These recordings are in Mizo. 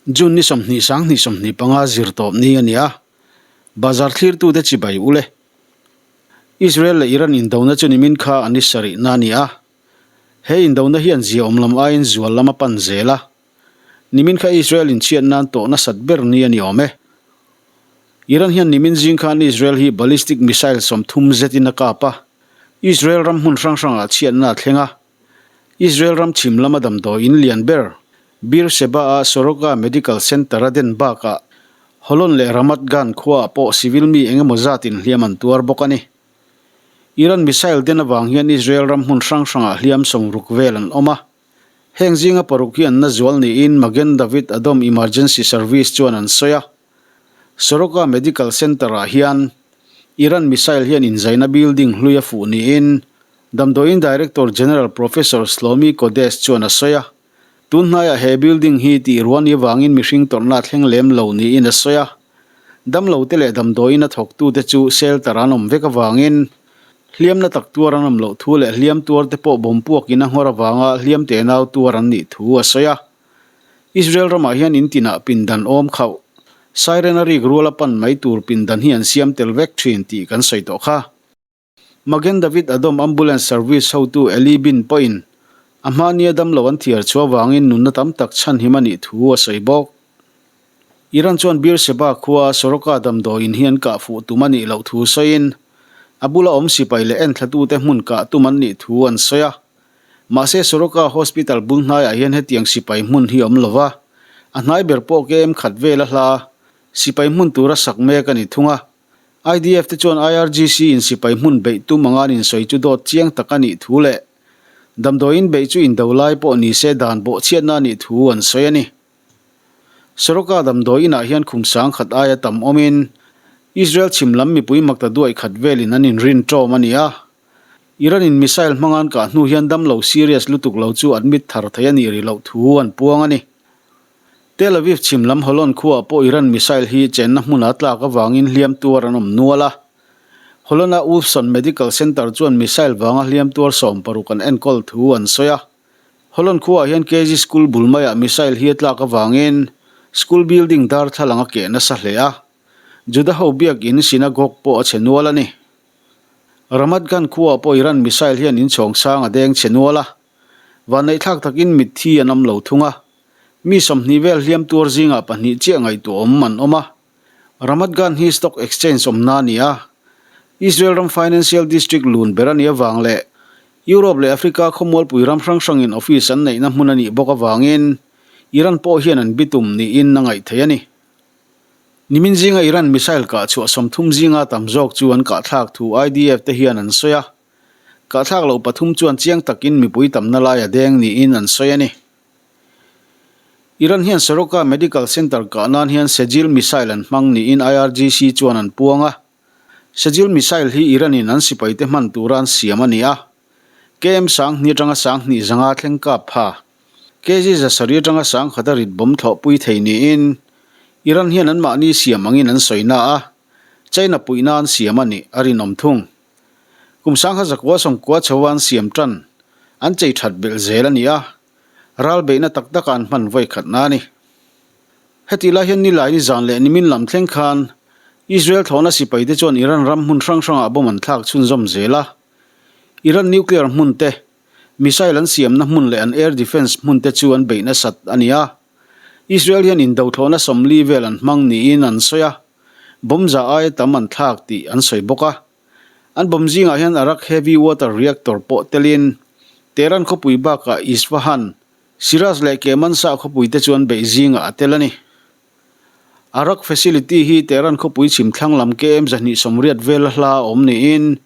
June ni 20 sang 25 zir tawp ni a ni a, bazar thlirtute chibai ul e. Israel leh Iran indona chu nimin kha an ni sarihna a ni a, he indona hian ziaawm lam aiin zual lam a pan zel a, nimin kha Israel inchhiat nan tawh nasat ber ni a ni awm e. Iran hian nimin zing khan Israel hi ballistic missile 30 zetin a kap a, Israel ram hmun hrang hrangah chhiatna a thleng a, Israel ram chhim lama damdawi in lian ber, Beersheba-a Soroka Medical Center-a den bakah Holon leh Ramat Gan khuaah pawh civil mi eng emaw zatin hliam an tuar bawk a ni. Iran missile den avang hian Israel ram hmun hrang hrangah hliam 60 vel an awm a. Heng zinga paruk hi an na zual niin Magen David Adom Emergency Service chuan an sawi a. Soroka Medical Center-ah hian Iran missile hian inzaina building hlui a fuh niin Damdawiin Director General Professor Shlomi Kodesh chuan a sawi a. Tun hnaiah he building hi tih ruah ni avangin mihring tawrhna a thleng lem lo niin a sawi a. Damlote leh damdawiin a thawktute chu shelter an awm vek avangin hliamna tak tuar an awm loh thu leh hliam tuarte pawh bawm puakin a nghawr avanga hliam tenau tuar an nih thu a sawi a. Israel ramah hian in tinah pindan awm khauh, siren a rik ruala pan mai tur pindan hi an siam tel vek thin tih kan sawi tawh kha. Magen David Adom Ambulance Service hotu Eli Bin pawhin a hmahnia damlo an thiar chhuah avangin nunna tam tak chhanhim a nih thu a sawi bawk. Iran chuan Beersheba khua Soroka damdawiin hi an kah fuh tum a nih loh thu sawiin a bula awm sipai leh enthlatute hmun kah tum an nih thu an sawi a. Mahse Soroka Hospital bul hnaiah hian hetiang sipai hmun hi awm lova, a hnai ber pawh KM khat vela hla sipai hmun tura sak mek a ni thung a. IDF te chuan IRGC in sipai hmun beih tum anga an insawi chu dawt chiang tak a nih thu leh damdawiin beih chu indo lai pawh ni se dan bawhchhiatna a nih thu an sawi a ni. Soroka damdawi inah hian khum sang khat aia tam awmin Israel chhim lam mipui makta duai khat velin an inrin ṭawm a ni a. Iran in missile hmanga an kah hnu hian damlo serious lutuk lo chu admit thar thei a nih rih loh thu an puang a ni. Tel Aviv chhim lam Holon khuaah pawh Iran missile hi chenna hmuna tlak avangin hliam tuar an awm nual a. Holon-a Wolfson Medical Center chuan missile vanga hliam tuar 60 an enkawl thu an sawi a. Holon khuaah hian KG School bul maiah missile hi a tlak avangin school building darthlalang a keh nasa hle a. Juda ho biakin synagogue pawh a chhe nual a ni. Ramat Gan khuaah pawh Iran missile hian inchhawng sang a deng chhe nual a. Vanneihthlak takin mitthi an awm lo thung a. Mi 20 vel hliam tuar zingah pahnih chiah ngaihtuah awm an awm a. Ramat Gan hi stock exchange awmna a ni a. Israel ram financial district lun ber a nih avang leh Europe leh Africa khawmualpui ram hrang hrangin office an neihna hmun a nih bawk avangin Iran pawh hian an bitum niin a ngaih theih a ni. Nimin zinga Iran missile kah chhuah 30 zinga tam zawk chu an kahthlak thu IDF te hian an sawi a. Kahthlak loh pathum chuan chiang takin mipui tamna lai a deng niin an sawi a ni. Iran hian Soroka Medical Center kah nan hian Sejil missile an hmang niin IRGC chuan an puang a. Sejil missile hi Iran-in an sipaite hman tura an siam a ni a. KM 2000 atanga 2000 zanga thleng kap pha, KG 700 atanga 1000 a rit bawm thlawhpui thei niin Iran hian anmahni siam angin an sawi na a, China puihna an siam a nih a rinawm thung. Kum 1990 chho an siam tan, an chei that belh zel a ni a, ral beihna tak taka an hman vawi khatna a ni. Hetih lai hian nilai ni zan leh nimin lam thleng khan Israel thlawhna sipaite chuan Iran ram hmun hrang hrangah bomb an thlak chhunzawm zel a. Iran nuclear hmun te, missile an siamna hmun leh an air defence hmun te chu an beih nasat a ni a. Israel hian indo thlawhna 40 vel an hmang niin an sawi a, bomb za aia tam an thlak tih an sawi bawk a. An bomb zingah hian Arak Heavy Water Reactor pawh telin Tehran khawpui bakah Isfahan, Shiraz leh Kermanshah khawpui te chuan beih zingah a tel a ni. Arak facility hi Tehran khawpui chhim thlang lam KM 280 vela hla a awm niin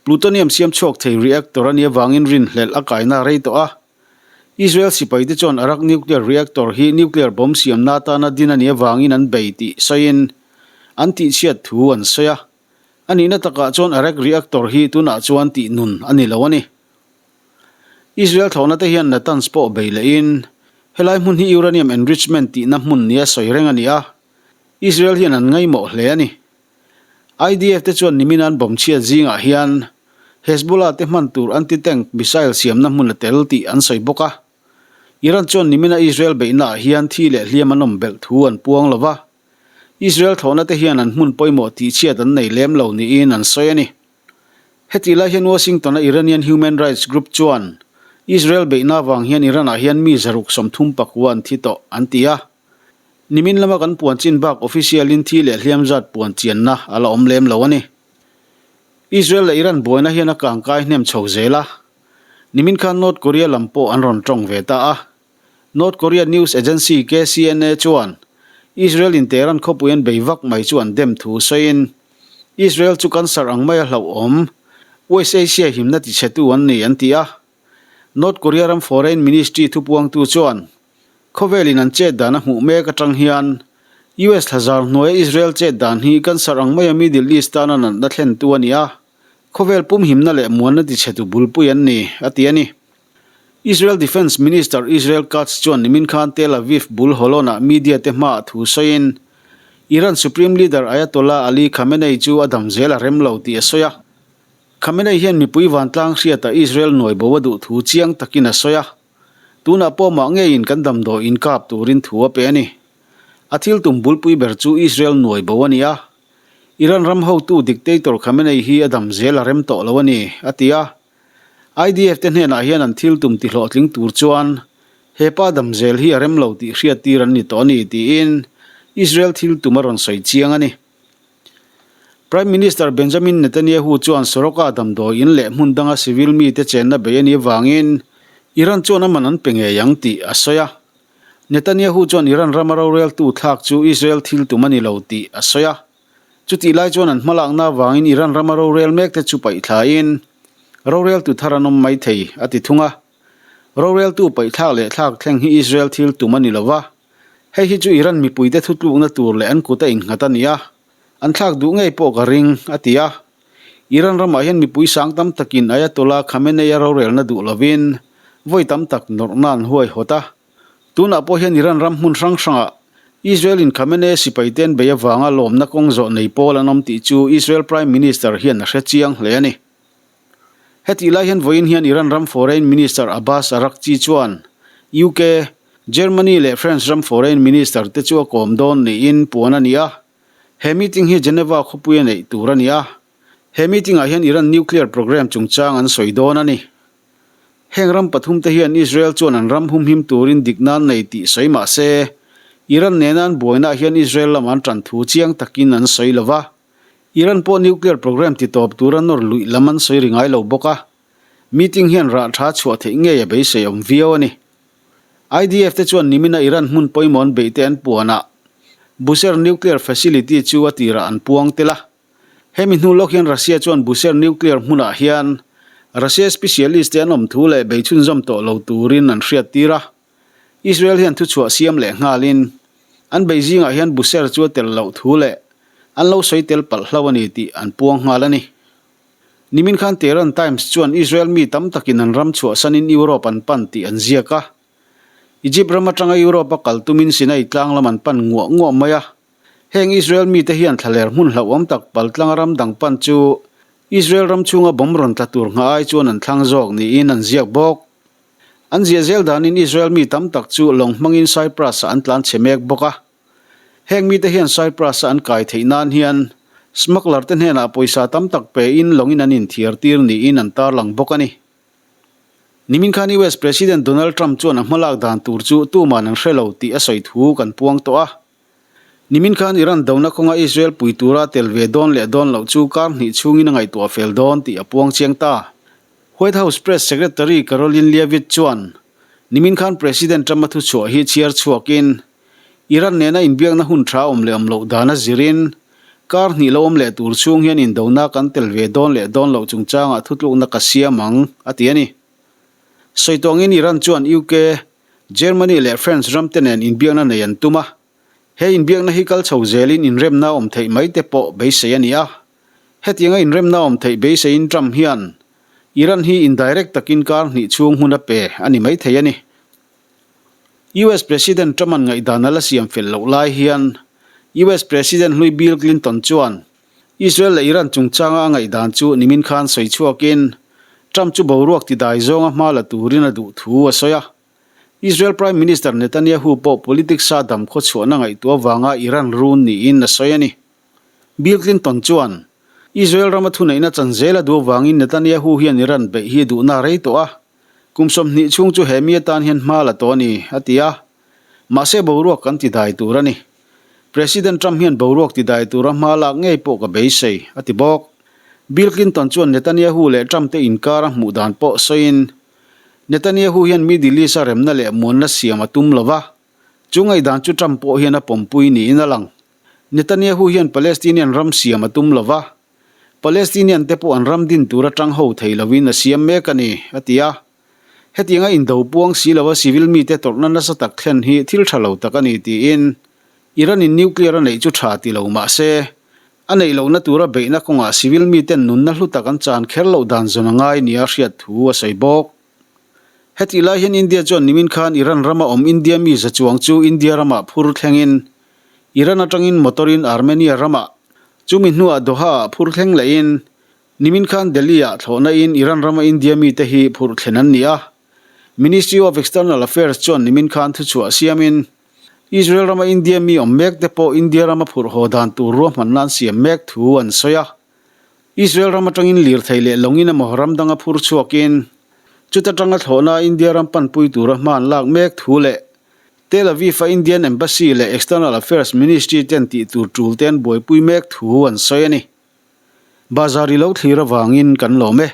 plutonium siam chhuak thei reactor a nih avangin rinhlelh a kaina rei tawh a. Israel sipaite chuan Arak nuclear reactor hi nuclear bomb siamna atana din a nih avangin an bei tih sawiin an tihchhiat thu an sawi a. A nihna takah chuan Arak reactor hi tunah chuan tih nun a ni lo a ni. Israel thlawhna te hian Natanz pawh bei lehin helai hmun hi uranium enrichment tihna hmun nia sawi reng a ni a, Israel hian an ngaihmawh hle a ni. IDF te chuan nimin an bomb chhiat zingah hian Hezbollah te hman tur anti-tank missile siamna hmun a tel tih an sawi bawk a. Iran chuan nimina Israel beihnaah hian thi leh hliam an awm belh thu an puang lo va, Israel thlawhna te hian an hmun pawimawh tihchhiat an nei lem lo niin an sawi a ni. Hetih lai hian Washington-a Iranian Human Rights Group chuan Israel beihna avang hian Iran-ah hian mi 639 an thi tawh an ti a. Nimin lama kan puan chin bak official-in thi leh hliam zat puan chianna a la awm lem lo a ni. Israel leh Iran buaina hian a kangkai hnem chho zel a. Nimin khan North Korea lam pawh an rawn tawng ve ta a. North Korea news agency KCNA chuan Israel in Tehran khawpui an bei vak mai chu an dem thu sawiin, Israel chu cancer ang maia hlauhawm, West Asia himna tichhetu an ni an ti a. North Korea ram Foreign Ministry thupuangtu chuan khawvelin an chet dan a hmuh mek atang hian US thlazar hnuaia Israel chet dan hi cancer ang maia Middle East tana natna thlentu a ni a, khawvel pumhimna leh muanna tichhetu bulpui an ni, a ti a ni. Israel Defence Minister Israel Katz chuan nimin khan Tel Aviv bul Holon-ah media te hmaah thu sawiin, Iran Supreme Leader Ayatollah Ali Khamenei chu a dam zel a rem lo tih a sawi a. Khamenei hian mipui vantlang hriatah Israel nuai bo a duh thu chiang takin a sawi a. Tunah pawh mah ngeiin kan damdawi inkap turin thu a pe a ni. A thil tum bulpui ber chu Israel nuai bo a ni a. Iran ram hotu dictator Khamenei hi a dam zel a rem tawh lo a ni, a ti a. IDF te hnenah hian an thil tum tihlawhtling tur chuan he pa dam zel hi a rem lo tih hriat tir an ni tawh a ni tiin Israel thil tum a rawn sawi chiang a ni. Prime Minister Benjamin Netanyahu chuan Soroka damdawi in leh hmun danga civil mite chenna bei a nih avangin Iran chuan a man an pe ngei ang tih a sawi a. Netanyahu chuan Iran rama roreltu thlak chu Israel thil tum a ni lo tih a sawi a. Chutih lai chuan an hmalakna avangin Iran rama rorel mekte chu paihthlain roreltu thar an awm mai thei, a ti thung a. Roreltu paihthlak leh thlak thleng hi Israel thil tum a ni lo va, hei hi chu Iran mipuite thutlukna tur leh an kut a innghat a ni a, an thlak duh ngei pawh ka ring, a ti a. Iran ramah hian mipui sang tam takin Ayatollah Khamenei-a rorelna duh lovin vawi tam tak nawrhna an huaihawt a. Tunah pawh hian Iran ram hmun hrang hrangah Israel-in Khamenei sipaite an bei avanga lawmna kawng zawh nei pawl an awm tih chu Israel Prime Minister hian a hre chiang hle a ni. Hetih lai hian vawiin hian Iran ram Foreign Minister Abbas Araghchi chuan UK, Germany leh France ram Foreign Minister te chu a kawm dawn niin puan a ni a. He meeting hi Geneva khawpui a neih tur a ni a. He meeting-ah hian Iran nuclear programme chungchang an sawi dawn a ni. Heng ram pathumte hian Israel chuan an ram humhim turin dikna an nei tih sawi mah se, Iran nena an buainaah hian Israel lamah an tan thu chiang takin an sawi lo va. Iran pawh nuclear programme titawp tura nawr luih lam an sawi ri ngai lo bawk a. Meeting hian rah tha chhuah theih ngei a beisei awm viau a ni. IDF te chuan nimina Iran hmun pawimawh an beihte an puanah Bushehr nuclear facility chu a tirah an puang tel a. Hemi hnu lawk hian Russia chuan Bushehr nuclear hmunah hian Russia specialist te an awm thu leh bei chhunzawm tawh lo turin an hriattir a. Israel hian thuchhuah siam leh nghalin an bei zingah hian Bushehr chu a tel loh thu leh an lo sawi tel palh hlo a ni tih an puang nghal a ni. Nimin khan Tehran Times chuan Israel mi tam takin an ram chhuahsanin Europe an pan tih an ziak a. Egypt ram atanga Europe a kal tumin Sinai tlang lam an pan nguah nguah mai a. Heng Israel mite hian thlaler hmun hlauhawm tak paltlanga ram dang pan chu Israel ram chhunga bomb rawn tla tur nghah ai chuan an thlang zawk niin an ziak bawk. An ziah zel danin Israel mi tam tak chu lawng hmangin Cyprus-ah an tlan chhe mek bawk a. Heng mite hian Cyprus-a an kai theih nan hian smuggler te hnenah pawisa tam tak pein lawngin an inthiar tir niin an tarlang bawk a ni. Nimin khan US President Donald Trump chuan a hmalak dan tur chu tuman an hre lo tih a sawi thu kan puang tawh a. Nimin khan Iran dona kawnga Israel pui tura tel ve dawn leh dawn loh chu kar hnih chhungin a ngaihtuah fel dawn tih a puang chiang ta. White House Press Secretary Karoline Leavitt chuan nimin khan President Trump-a thuchhuah hi chhiar chhuakin Iran nena inbiakna hun tha awm leh awm loh dana zirin kar hnih lo awm leh tur chhung hian indona kan tel ve dawn leh dawn loh chungchangah thutlukna ka siam ang, a ti a ni. Sawi tawngin Iran chuan UK, Germany leh France ram te nen inbiakna nei an tum a, he inbiakna hi kal chho zelin inremna awm theih mai te pawh beisei a ni a. Hetianga inremna awm theih beiseiin Trump hian Iran hi indirect takin kar hnih chhung hun a pe a ni maithei a ni. US President Trump-a'n ngaihdan a la siam fel loh lai hian US President hlui Bill Clinton chuan Israel leh Iran chungchanga a ngaihdan chu nimin khan sawi chhuakin Trump chu boruak tidai zawnga hma la turin a duh thu a sawi a. Israel Prime Minister Netanyahu pawh politics-a dam khawchhuahna ngaihtuah vanga Iran run niin a sawi a ni. Bill Clinton chuan, Israel rama thuneihna chan zel a duh avangin Netanyahu hian Iran beih hi duhna a rei tawh a, kum 20 chhung chu he mi atan hian hma la tawh a ni, a ti a. Mahse boruak kan tidai tur a ni. President Trump hian boruak tidai tura hma lak ngei pawh ka beisei, a ti bawk. Bill Clinton chuan Netanyahu leh Trump te inkar a hmuh dan pawh sawiin, Netanyahu hian Middle East-a remna leh muanna siam a tum lo va, chu ngaihdan chu Trump pawh hian a pawmpui niin a lang. Netanyahu hian Palestinian ram siam a tum lo va, Palestinian te pawh an ram din tur atang ho thei lovin a siam mek a ni, a ti a. Hetianga indo puang si lova civil mite tawrhna nasa tak thlen hi thil tha lo tak a ni tiin Iran-in nuclear a neih chu tha ti lo mah se, a neih lohna tura beihna kawngah civil miten nunna hlu tak an chan kher loh dan zawn a ngai nia hriat thu a sawi bawk. Hetih lai hian India chuan nimin khan Iran rama awm India mi za chuang chu India ramah phur thlengin Iran atangin motor-in Armenia ramah chumi hnuah Doha-ah phur thleng lehin nimin khan Delhi-ah thlawhna-in Iran rama India mite hi phurh thlen an ni a. Ministry of External Affairs chuan nimin khan thuchhuah siamin Israel rama India mi awm mek te pawh India rama phurh haw dan tur ruahmanna an siam mek thu an sawi a. Israel ram atangin lirthei leh lawngin emaw ram danga phur chhuakin chuta tanga thlawhna India ram panpui tura hma an lak mek thu leh Tel Aviv-a Indian Embassy leh External Affairs Ministry ten tih tur tul te an buaipui mek thu an sawi a ni. Bazar i lo thlir avangin kan lawm e.